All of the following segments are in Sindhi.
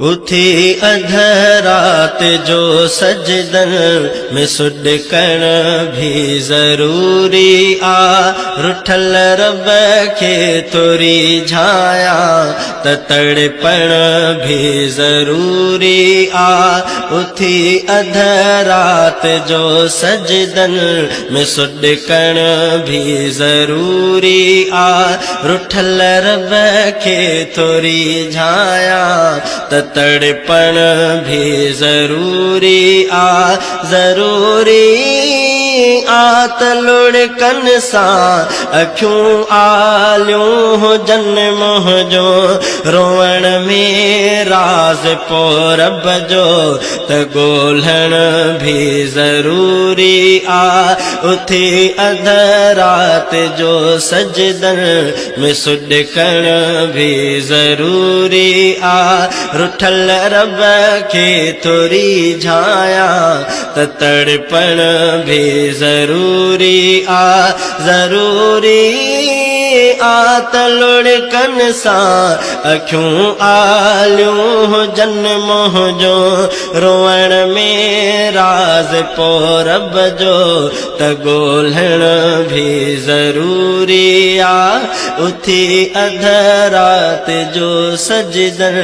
اٿي اڌ رات جو سجدن ۾ سڏڪڻ ڀي ضروري آ. رٺل رب کي ٿو ريجهايان ته تڙپڻ ڀي ضروري آ. اٿي اڌ رات جو سجدن ۾ سڏڪڻ ڀي ضروري آ. رٺل رب کي ٿو ريجهايان ته تڙپڻ ڀي ضروري آ. ضروري آ ته لڙڪن سان اکيون آليون هجن منهنجو روئڻ ۾ راز پو رب جو ته ڳولهڻ ڀي ضروري آ. اٿي اڌ رات جو سجدن ۾ سڏڪڻ ڀي ضروري آ. رٺل رب کي ٿو ريجهايان ته تڙپڻ ڀي ضروري آ. ضروري آ ته لڙڪن سان اکيون آليون هجن منهنجو روئڻ ۾ راز پو رب جو ته ڳولهڻ ڀي ضروري آ. اٿي اڌ رات جو سجدن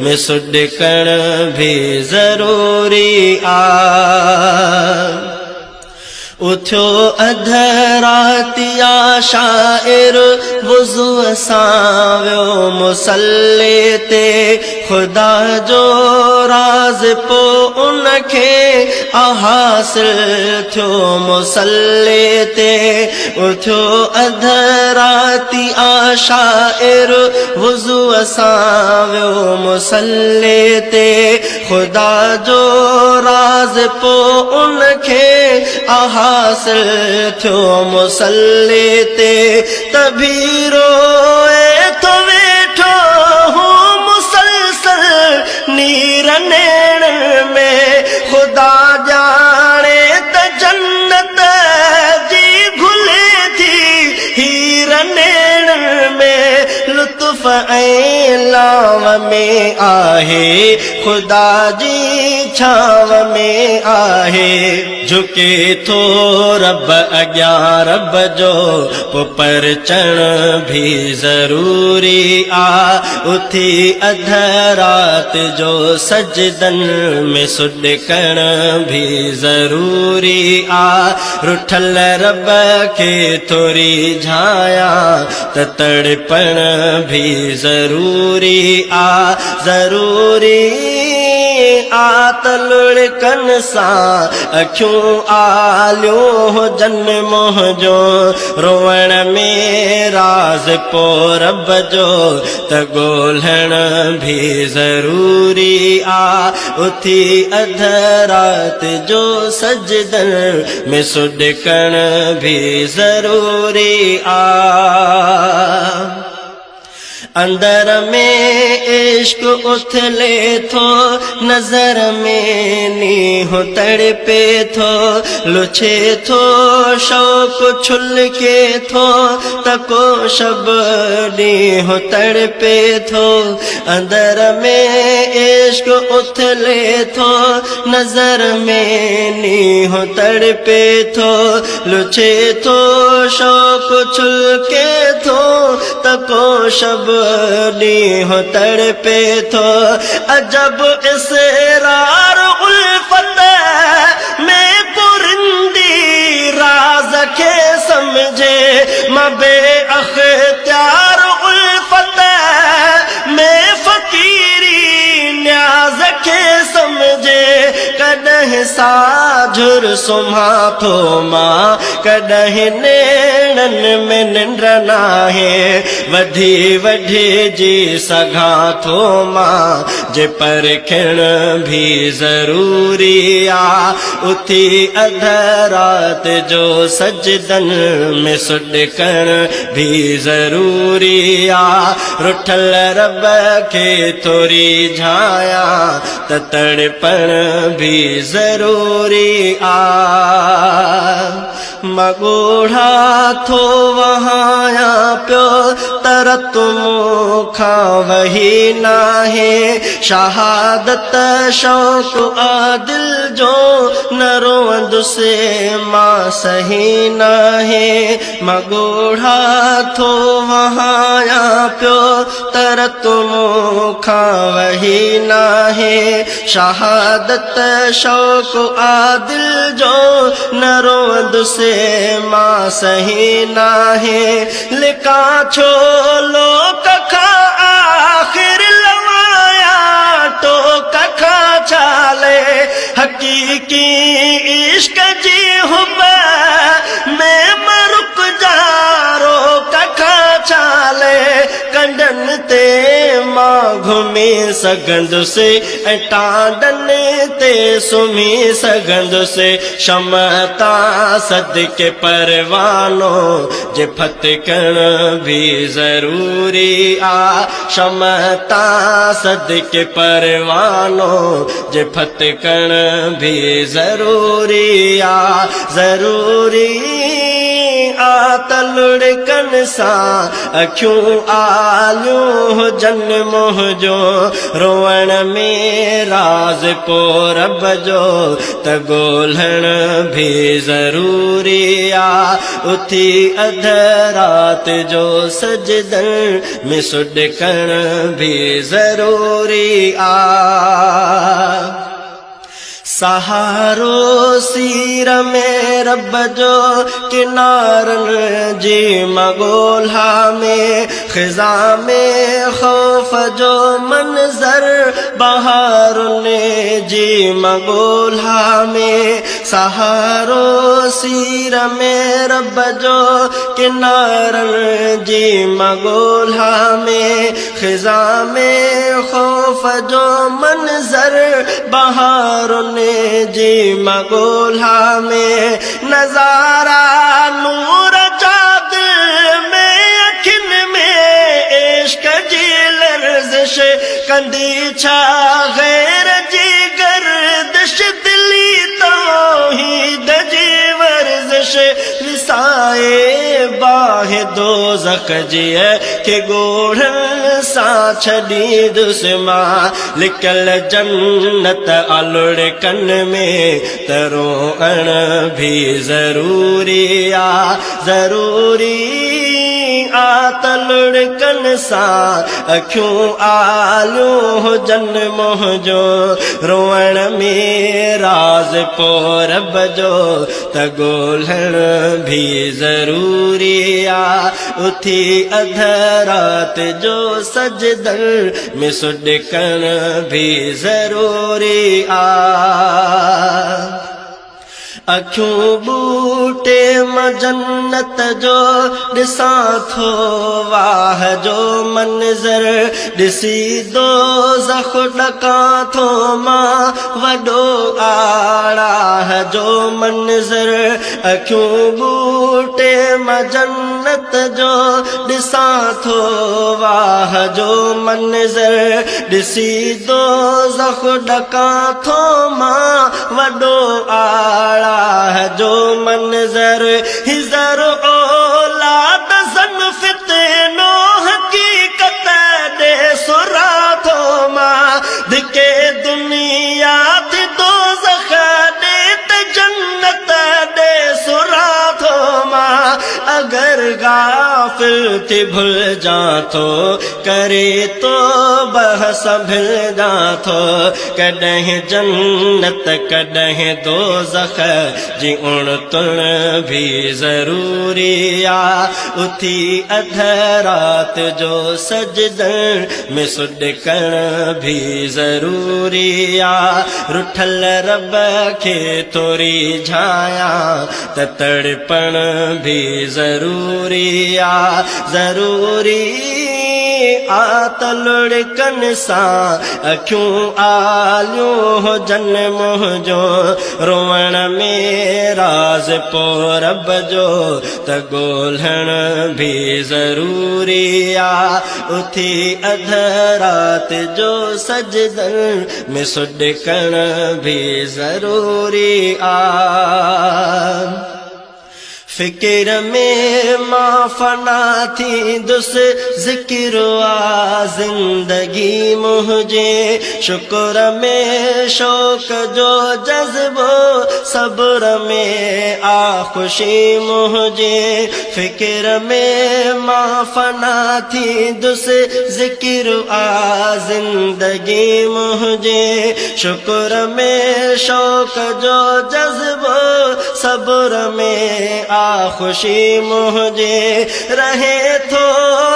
۾ سڏڪڻ ڀي ضروري آ. اٿيو اڌ رات يا شاعر وضوء سان ويو مصلي تي خدا جو راز پو ان کي حاصل ٿيو مصلي تي. اٿيو اڌ رات آ شاعر وضوء سان ويو مصلي تي خدا جو راز پو ان کي حاصل ٿيو مصلي تي. ته ڀي روئي ٿو ويٺو هو مسلسل نير نيڻن ۾ خدا ڄاڻي ته جنت جي گهلي ٿي هير نيڻن ۾. لطف ۽ لانء ۾ آهي خدا جي ڇانو ۾ آهي. جهڪي ٿو رب اڳيان رب جو پو پرچڻ ڀي ضروري آ. اٿي اڌ رات جو سجدن ۾ سڏڪڻ ڀي ضروري آ. رٺل رب کي ٿو ريجهايان ته تڙپڻ ڀي ضروري آ. ضروري آ ته لڙڪن سان اکيون آليون هجن منهنجو روئڻ ۾ راز پو رب جو ته ڳولهڻ ڀي ضروري آ. اٿي اڌ رات جو سجدن ۾ سڏڪڻ ڀي ضروري آ. اندر ۾ عشق اٿلي ٿو نظر ۾ نينهن تڙپي ٿو لڇي ٿو شوق ڇلڪي ٿو ته ڪو شب ڏينهن تڙپي ٿو. اندر ۾ عشق اٿلي ٿو نظر ۾ نينهن تڙپي ٿو لڇي ٿو شوق ڇلڪي ٿو ته ڪو شب ڏينهن تڙپي ٿو. عجب اسرار الفت ۾ پرندي راز کي سمجهي مان بي اختيار الفت ۾ فقيري نياز کي سمجهي. ڪڏهن ساجهر سمهان ٿو مان ڪڏهن نيڻن ۾ ننڊ ناهي وڌي وڍجي سگهان ٿو مان جي پرکڻ ڀي ضروري آ. اٿي اڌ رات جو سجدن ۾ سڏڪڻ ڀي ضروري آ. رٺل رب کي ٿو ريجهايان ته تڙپڻ ڀي ضروري آ. مان ڳوڙها ٿو وهايان پيو. ته رت مون کان وهي ناهي. شهادت شوق آ دل جو، نه روئندس مان صحيح ناهي. مان ڳوڙها ٿو وهايان پيو ته رت مون کان وهي ناهي. شهادت شوق آ دل جو، نه روئندس مان صحيح ناهي. لڪان ڇو لوڪ کان آخر لوايان ٽوڪ کان ڇالي. حقيقي عشق جي حب ۾ مان رڪجان روڪ کان ڇالي. ڪنڊن تي مان گهمي سگهندس ۽ ٽانڊن تي سمهي سگهندس. شمع تان صدقي پروانو جي ڦٿڪڻ به ضروري آ. شمع تان صدقي پروانو جي ڦٿڪڻ به ضروري آ. ضروري آ ته لڙڪن سان اکيون آليون هجن منهنجو. روئڻ ۾ راز پو رب جو ته ڳولڻ به ضروري آ. اٿي اڌ رات جو سجدن ۾ سڏڪڻ به ضروري آ. سهارو سير ۾ رب جو ڪنارن جي مان ڳولها ۾. خزان ۾ خوف جو منظر بهارن جي مان ڳولها ۾. سهارو سير ۾ رب جو ڪنارن جي مان ڳولها ۾. خزان ۾ خوف جو منظر بهارن جي مان ڳولها ۾. نظارا نور جا دل ۾ اکين ۾ عشق جي لرزش ڪندي ڇا غير جي گردش دلي توحيد جي ورزش. وسائي باهه دوزخ جي کي ڳوڙهن سان ڇڏيندس مان. لڪل جنت آ لڙڪن ۾ ته روئڻ به ضروري آ. ضروري آ ته لڙڪن سان اکيون آليون هجن منهنجو. روئڻ ۾ راز پو رب جو ته ڳولڻ به ضروري آ. اٿي اڌ رات جو سجدن ۾ سڏڪڻ به ضروري آ. اکيون ٻوٽي مان جنت جو ڏسان ٿو واهه جو منظر. ڏسي دوزخ ڏڪان ٿو مان وڏو آڙاهه جو منظر. اکيون ٻوٽي مان جنت جو ڏسان ٿو واهه جو منظر. ڏسي دوزخ ڏڪان ٿو مان وڏو آڙاهه جو منظر. هزر اولاد زن فتنو حقيقت ڏي سران ٿو مان. ڌڪي دنيا ٿي دوزخ ڏي ته جنت ڏي سران ٿو مان. اگر غافل ٿي ڀلجان ٿو ڪري توبه سنڀلجان ٿو. ڪڏهن جنت ڪڏهن دوزخ جي اڻ تڻ به ضروري آ. اٿي اڌ رات جو سجدن ۾ سڏڪڻ به ضروري آ. رٺل رب کي ٿو ريجهايان ته تڙپڻ به ضروري آ. ضروري آ ته لڙڪن سان اکيون آليون هجن منهنجو. روئڻ ۾ راز پو رب جو ته ڳولڻ به ضروري آ. اٿي اڌ رات جو سجدن ۾ سڏڪڻ به ضروري آ. فڪر ۾ مان فنا ٿيندس، ذڪر آ زندگي منهنجي. شڪر ۾ شوق جو جذبو، صبر ۾ آ خوشي منهنجي. فڪر ۾ مان فنا ٿيندس، ذڪر آ زندگي منهنجي. شڪر ۾ شوق جو جذبو، صبر ۾ آ خوشي منهنجي. رهي ٿو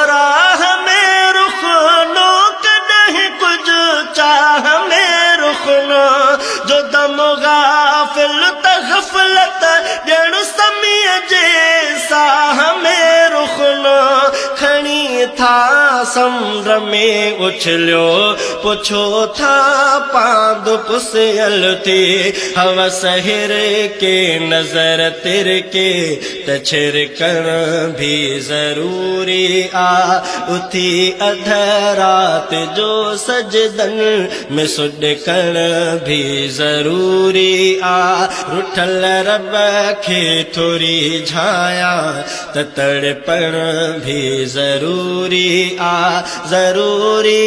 راهه ۾ رخنو ڪڏهن ڪجهه چاهه ۾ رخنو، جو دم غافل ته غفلت ڄڻ سميع جي ساهه ۾ رخنو. کڻي ٿا سمنڊ ۾ اڇليو، پڇو ٿا پاند پسيل ٿي. هوس هر ڪي نظر ترڪي ته ڇرڪڻ ڀي ضروري آ. اٿي اڌ رات جو سجدن ۾ سڏڪڻ ڀي ضروري آ. رٺل رب کي ٿوري جهايان ته تڙپڻ ڀي ضروري آ. ضروري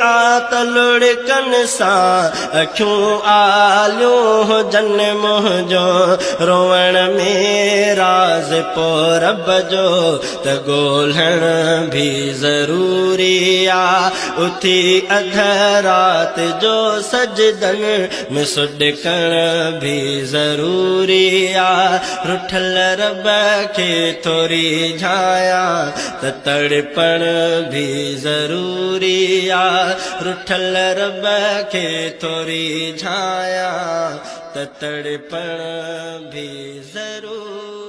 آ ته لڙڪن سان اکيون آليون هجن منهنجو. روئڻ ۾ راضپو رب جو ته ڳولهڻ ڀي ضروري آ. اٿي اڌ رات جو سجدن ۾ سڏڪڻ ڀي ضروري آ. رٺل رب کي ٿوري جهايان ته تڙپڻ ڀي ضروري آ. رٺل رب کي ٿوري جهايان ته تڙپڻ ڀي ضروري.